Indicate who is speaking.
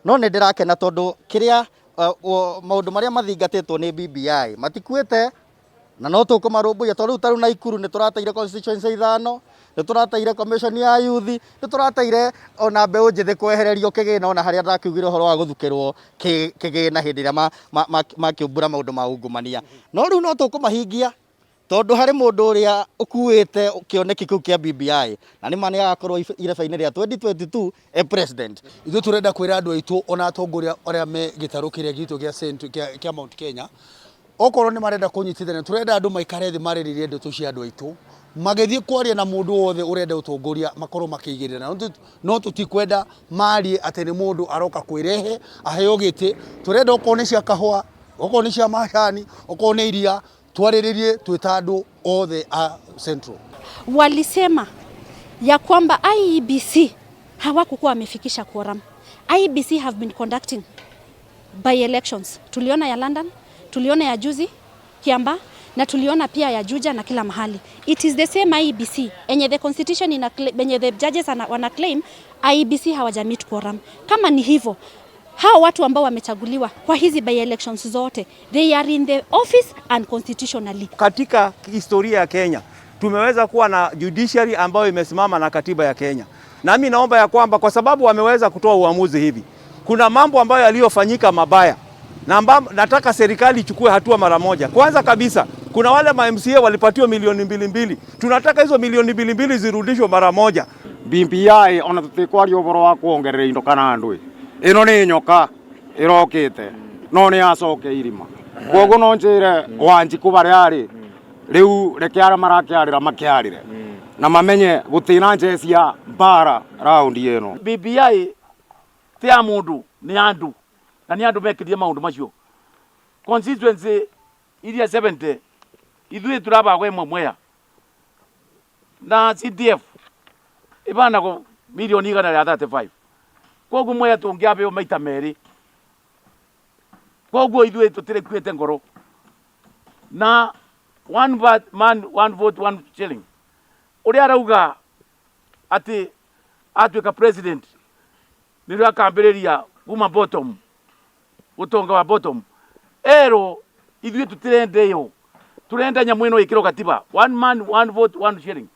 Speaker 1: No nĩ ndĩrakena tondũ kĩrĩa maũndũ marĩa mathingatĩtwo nĩ BBI matikuĩte na no tũkũmarũmbũiya tondũ rĩu ta rĩu Naikuru nĩ tũrateire constituency ithano, nĩ tũrateire commission ya youth, nĩ tũrateire ona mbeũ njĩthĩ kwehererio kĩgĩna ona harĩa ndakiugire ũhoro wa gũthukĩrwo kĩgĩna hĩndĩ ĩrĩa makĩumbũra maũndũ ma ungumania. No rĩu no tũkũmahingia tondũ harĩ mũndũ ũrĩa ũkuĩte kĩoneki kĩu kĩa BBI na nĩ ma nĩ agakorwo irebe-inĩ rĩa 2022 e president.
Speaker 2: Ithuĩ tũrenda kwĩra andũ aitũ ona atongoria arĩa me gĩtarũ kĩrĩa gitũ gĩa kĩa Mount Kenya, okorwo nĩ marenda kũnyitithania, tũrenda andũ maikare thĩ marĩrĩrie ndeto cia andũ aitũ, magĩthiĩ kwaria na mũndũ wothe ũrenda ũtongoria makorwo makĩigĩrĩra. No tũtikwenda marie atĩ nĩ mũndũ aroka kwĩrehe aheo gĩtĩ. Tũrenda okorwo nĩ cia kahũa, okorwo nĩ cia macani, okorwo nĩ iria, twarĩrĩrie twĩ ta andũ othe a Central.
Speaker 3: Walisema ya kwamba IEBC hawakukuwa wamefikisha quorum. IEBC have been conducting by elections. Tuliona ya London, tuliona ya juzi Kiambaa, na tuliona pia ya Juja na kila mahali. It is the same IEBC enye the constitution ina enye the judges wana claim IEBC hawaja meet quorum. Kama ni hivyo, hao watu ambao wamechaguliwa kwa hizi by elections zote, they are in the office unconstitutionally.
Speaker 4: Katika historia ya Kenya tumeweza kuwa na judiciary ambayo imesimama na katiba ya Kenya. Nami naomba ya kwamba kwa sababu wameweza kutoa uamuzi hivi, kuna mambo ambayo yaliyofanyika mabaya na nataka serikali ichukue hatua mara moja. Kwanza kabisa kuna wale ma MCA walipatiwa milioni mbili mbili, tunataka hizo milioni mbili mbili zirudishwe mara moja.
Speaker 5: BBI ona tutikwaria ũhoro wa kuongerera indo kana andũ ĩno nĩ nyoka ĩrokĩte no nĩ yacoke irima koguo no njĩre Wanjikũ barĩa arĩ rĩu reke arĩa marakĩarĩra makĩarĩre na mamenye gũtirĩ njeci ya mbara raundi ĩno.
Speaker 6: BBI ti ya mũndũ, nĩ andũ, na nĩ andũ mekĩrie maũndũ macio. Constituency iria 70 ithuĩ tũrabagwo ĩmwe Mwea na CDF ibanagwo milioni igana rĩa 35, koguo Mwea tũngĩabeo maita merĩ, koguo ithuĩ tũtirĩkuĩte ngoro na one man one vote one shilling. Ũrĩa arauga atĩ atuĩka president nĩrĩo akambĩrĩria kuma bottom, ũtonga wa bottom, erwo ithuĩ tũtirenda ĩyo, tũrenda nyamũ ĩno ĩkĩrwo katiba, one man one vote one shilling.